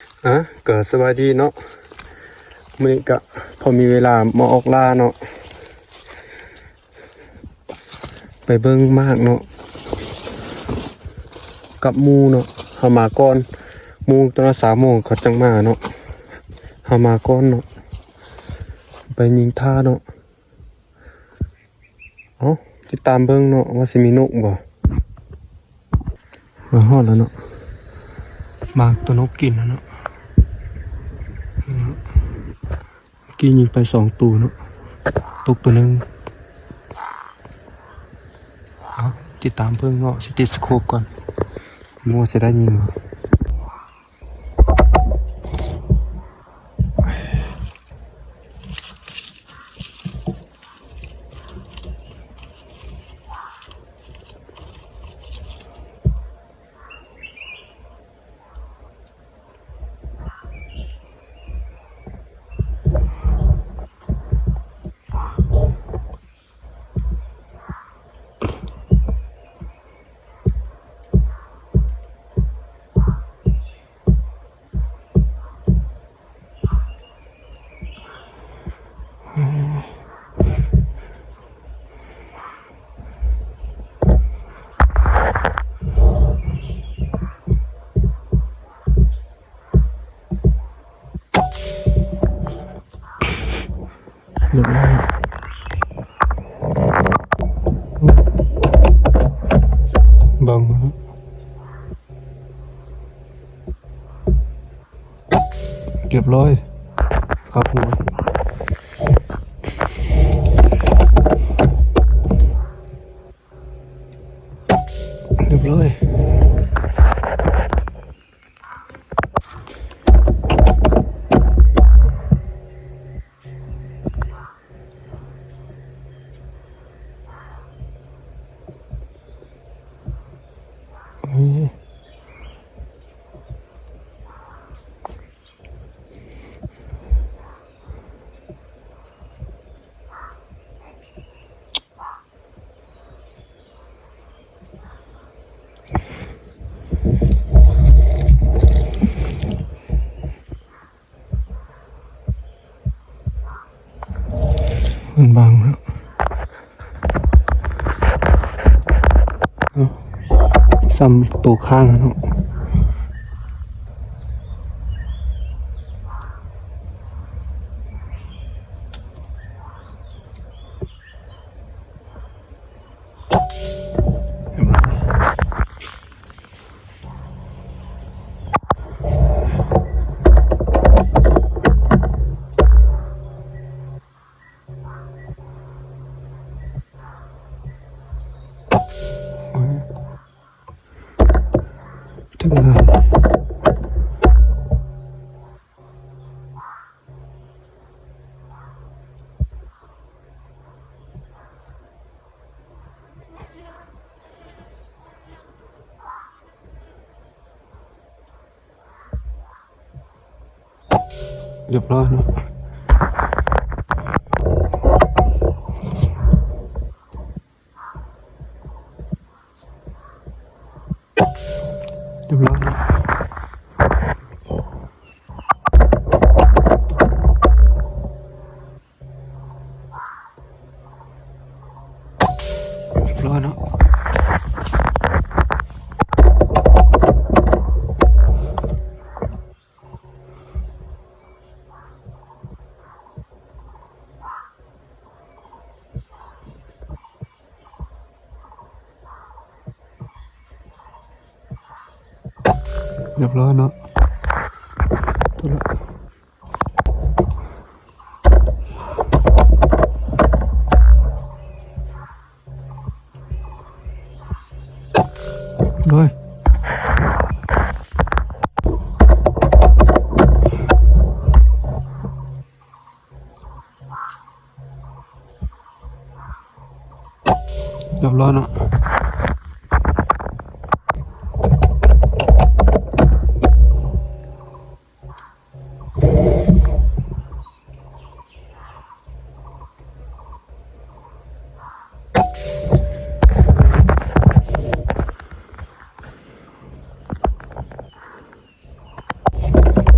ອ່ະ ກໍສະບາຍດີເນາະ, ມື້ນີ້ກໍພໍມີເວລາມາອອກລ່າເນາະ, ໄປເບິ່ງໝາກເນາະ ກັບໝູ່ເນາະ. ເຮົາມາກ່ອນໝູ່, ຕອນຊາວໂມງເຂົາຈັ່ງມາເນາະ, ເຮົາມາກ່ອນເນາະ, ໄປຍິງທ່າເນາະ. ເອົ້າ ຕິດຕາມເບິ່ງເນາະ ວ່າຊິມີນົກບໍ່. ມາຮອດແລ້ວເນາະ, ມາຕົວນົກກິນແລ້ວເນາະ. ກີ້ຍິງໄປສອງໂຕເນາະ, ຕົກໂຕໜຶ່ງ. ເອົ້າ ຕິດຕາມເບິ່ງເນາະ, ຊິຕິດສະໂຄບກ່ອນ, ບໍ່ຮູ້ວ່າຊິໄດ້ຍິງບໍ່. ບັງມາແລ້ວ. ຮຽບຮ້ອຍ ຄາຫົວ. ຮຽບຮ້ອຍ. ມັນບັງເນາະ. ເອົ້າ ສ່ຳໂຕຂ້າງເນາະ. ເຖິງແລ້ວ. ຮຽບຮ້ອຍເນາະ. ຮຽບຮ້ອຍເນາະ. ຮຽບຮ້ອຍເນາະ. ຮຽບຮ້ອຍເນາະ. ໂດຍ ຮຽບຮ້ອຍເນາະ. ຮ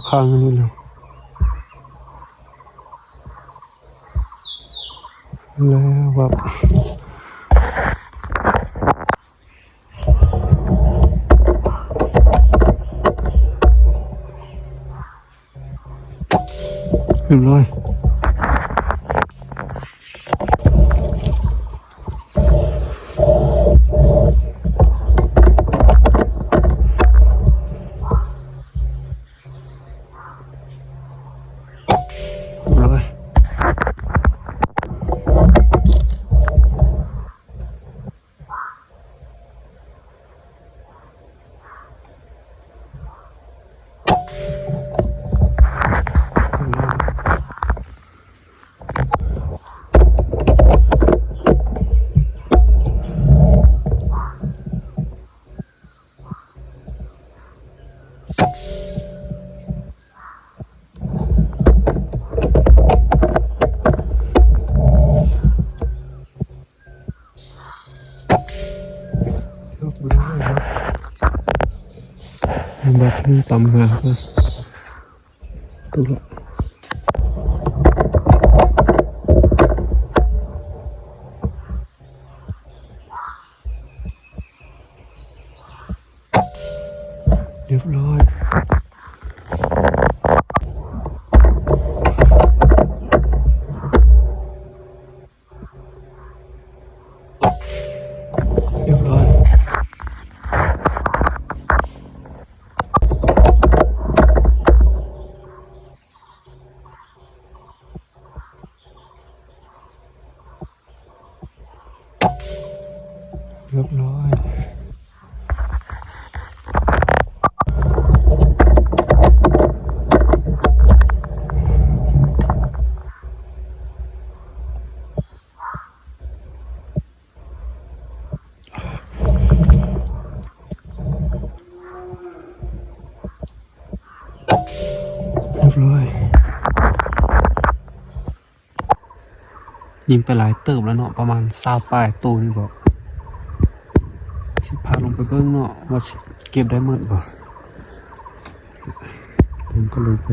ຄ້າງຢູ່ນີ້ແລ້ວ ແລ້ວວ່າ ຮຽບຮ້ອຍ. ບັດນີ້ຕຳງານ ຮຽບຮ້ອຍ. ຮຽບຮ້ອຍ. ຮຽບຮ້ອຍ. ຮຽບຮ້ອຍ. ຍິງໄປຫຼາຍເຕີບແລ້ວເນາະ ປະມານຊາວປາຍໂຕນີ້ບໍ ຊິພາລົງໄປເບິ່ງເນາະ ວ່າຊິເກັບໄດ້ໝົດບໍ່. ເຮົາກະລົງໄປ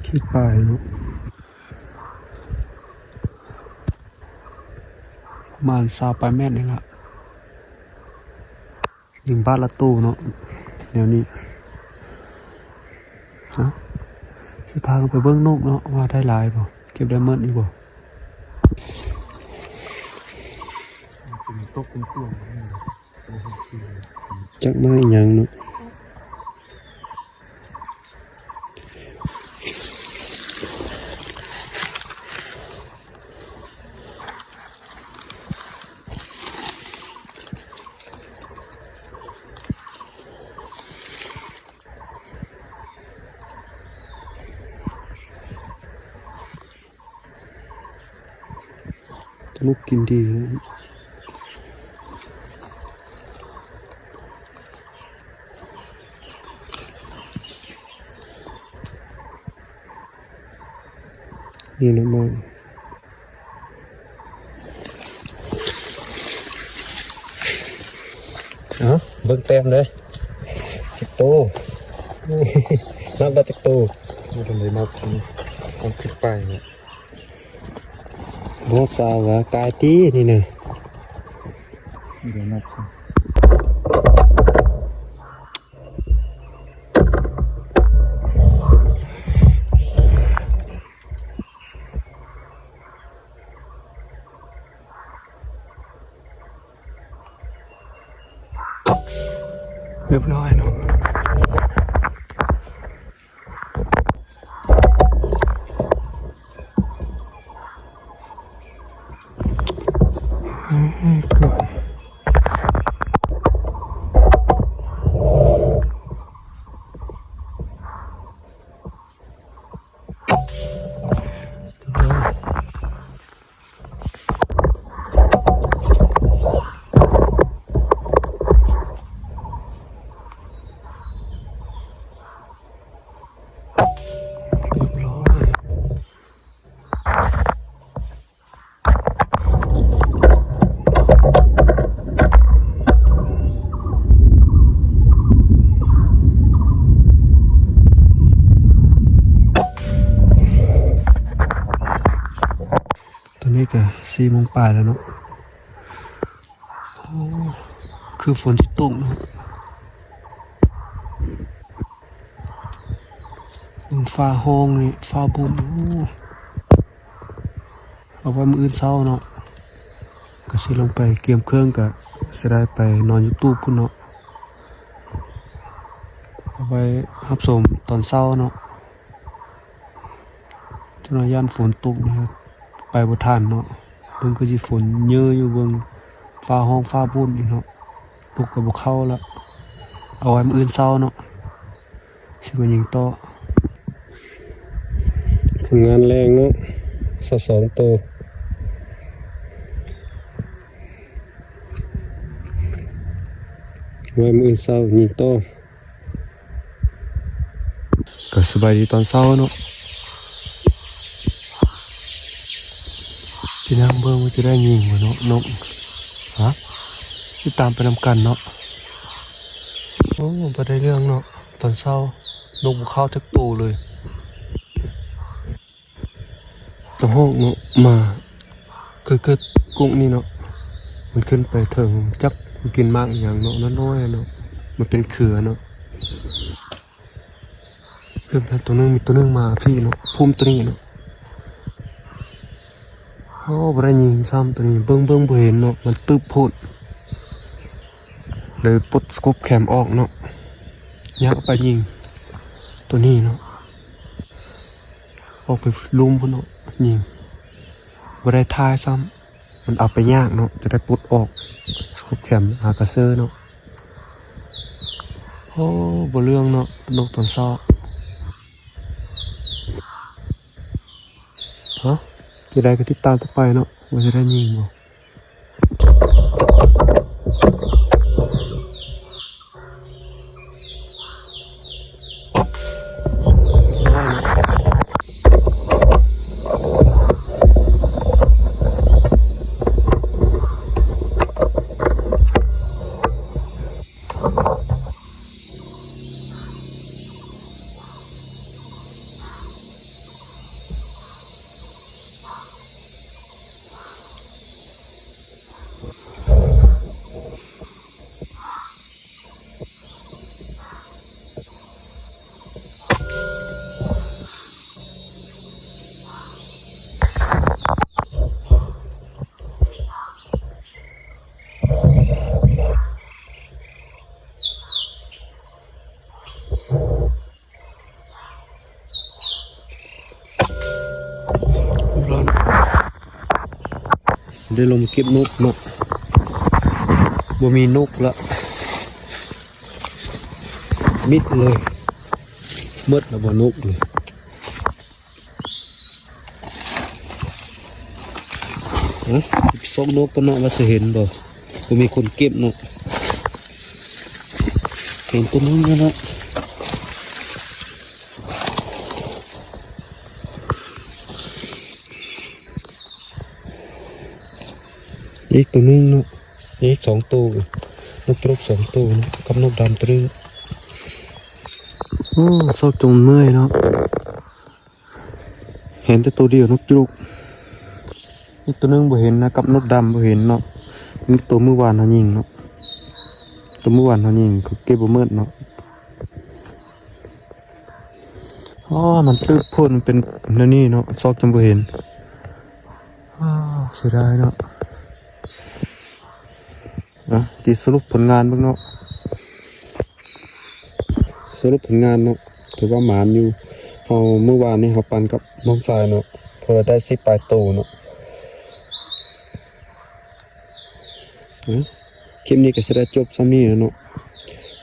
ເກັບປາເນາະ ປະມານຊາວປາຍແມັດນີ້ລະ. ຍິງບາດລະໂຕເນາະ ແນວນີ້. ເອົ້າ ຊິພາລົງໄປເບິ່ງນົກເນາະ ວ່າໄດ້ຫຼາຍບໍ່ ເກັບໄດ້ໝົດຢູ່ບໍ່. ຈັກມາອີ່ຫຍັງເນາະ. ນົກກິນດີ. ນີ້ນະມອນ ເອົ້າ ເບິ່ງແຕ້ມເດີ ຈັກໂຕ ນັບໄດ້ຈັກໂຕ. ບໍ່ທັນໄດ້ນັບ ຫົກສິບປາຍນີ້. ບໍ່ຊາວວ່າກາຍຕີນີ້ນະ ບໍ່ໄດ້ນັບ. ຮຽບຮ້ອຍເນາະ. ຮ ນີ້ກະສີ່ໂມງປາຍແລ້ວເນາະ. ໂອ້ ຄືຝົນຊິຕົກເນາະ. ເບິ່ງຟ້າຮ້ອງນີ້ ຟ້າບຸ້ນ. ໂອ້ ເອົາໄວ້ມື້ອື່ນເຊົ້າເນາະ ກະຊິລົງໄປກຽມເຄື່ອງ ກະຊິໄດ້ໄປນອນຢູ່ຕູບພຸ້ນເນາະ. ເອົາໄວ້ຮັບຊົມຕອນເຊົ້າເນາະ. ເຈົ້າໜ້າຢ້ານຝົນຕົກນະ ໄປບໍ່ທັນເນາະ. ເບິ່ງຄືຊິຝົນເຍີຢູ່ ເບິ່ງຟ້າຮ້ອງຟ້າບຸ້ນອີກເນາະ. ນົກກະບໍ່ເຂົ້າລະ ເອົາໄວ້ມື້ອື່ນເຊົ້າເນາະ ຊິມາຍິງຕໍ່. ຜົນງານແລງເນາະ ຊາວສອງໂຕ ໄວ້ມື້ອື່ນເຊົ້າຍິງຕໍ່. ກະສະບາຍດີຕອນເຊົ້າເນາະ. ຊິນັ່ງເບິ່ງວ່າຈະໄດ້ຍິງບໍ່ເນາະ ນົກ. ຮະ ຕິດຕາມໄປນຳກັນເນາະ. ໂອ້ ບໍ່ໄດ້ເລື່ອງເນາະ ຕອນເຊົ້າ ນົກບໍ່ເຂົ້າຈັກໂຕເລີຍ. ກະຮອກເນາະ ມາເກີດໆ ກົກນີ້ເນາະ ມັນຂຶ້ນໄປເທິງ ຈັກມັນກິນໝາກອີ່ຫຍັງເນາະ ນ້ອຍໆເນາະ ມັນເປັນເຄືອເນາະ. ເກີດໂຕໜຶ່ງ ມີໂຕໜຶ່ງມາພີ້ເນາະ ພຸ້ມໂຕນີ້ເນາະ. ໂອ້ ບໍ່ໄດ້ຍິງຊ້ຳໂຕນີ້ ເບິ່ງໆ ບໍ່ເຫັນເນາະ ມັນຕຶບໂພດ. ເລີຍປົດສະໂກບແຄມອອກເນາະ ຍາກໄປຍິງໂຕນີ້ເນາະ ອອກໄປລຸ່ມພຸ້ນເນາະ ຍິງບໍ່ໄດ້ຖ່າຍຊ້ຳ ມັນເອົາໄປຍາກເນາະ ຈະໄດ້ປົດອອກສະໂກບແຄມຫາກະເຊີເນາະ. ໂອ້ ບໍ່ເລື່ອງເນາະ ນົກຕອນເຊົ້າ. ຮະ ຈະໄດ້ກະຕິດຕາມຕໍ່ໄປເນາະ ວ່າຈະໄດ້ຍິງບໍ່. ໄດ້ລົງເກັບນົກເນາະ ບໍ່ມີນົກລະ ມິດເລີຍ ໝົດລະບໍ່ນົກເລີຍ. ຮະ ຊອກນົກກ່ອນເນາະ ວ່າຊິເຫັນບໍ່ ບໍ່ມີຄົນເກັບເນາະ. ເຫັນໂຕໜຶ່ງແລ້ວເນາະ ອີກໂຕໜຶ່ງເນາະ ອີກສອງໂຕ ນົກຈະລົກສອງໂຕເນາະ ກັບນົກດຳໂຕໜຶ່ງ. ໂອ້ ຊອກຈົນເມື່ອຍເນາະ. ເຫັນແຕ່ໂຕດຽວ ນົກຈະລຸກ ອີກໂຕໜຶ່ງບໍ່ເຫັນນະ ກັບນົກດຳບໍ່ເຫັນເນາະ. ມີໂຕມື້ວານເຮົາຍິງເນາະ ໂຕມື້ວານເຮົາຍິງ ເຂົາເກັບບໍ່ໝົດເນາະ. ອໍ ມັນຕຶບໂພດ ມັນເປັນແນວນີ້ເນາະ ຊອກຈົນບໍ່ເຫັນ. ອໍ ເສຍດາຍເນາະ. ອ່ະ ຊິສະຫຼຸບຜົນງານເບິ່ງເນາະ ສະຫຼຸບຜົນງານເນາະ ຖືວ່າໝານຢູ່. ເຮົາ ມື້ວານນີ້ເຮົາປັ່ນກັບນ້ອງຊາຍເນາະ ເພິ່ນໄດ້ສິບປາຍໂຕເນາະ. ອ່ະ ຄລິບນີ້ກະຊິໄດ້ຈົບສ່ຳນີ້ແຫຼະເນາະ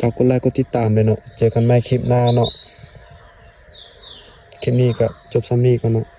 ຝາກກົດໄລກົດຕິດຕາມແດ່ເນາະ ເຈີກັນໃໝ່ຄລິບໜ້າເນາະ. ຄລິບນີ້ກະຈົບສ່ຳນີ້ກ່ອນເນາະ.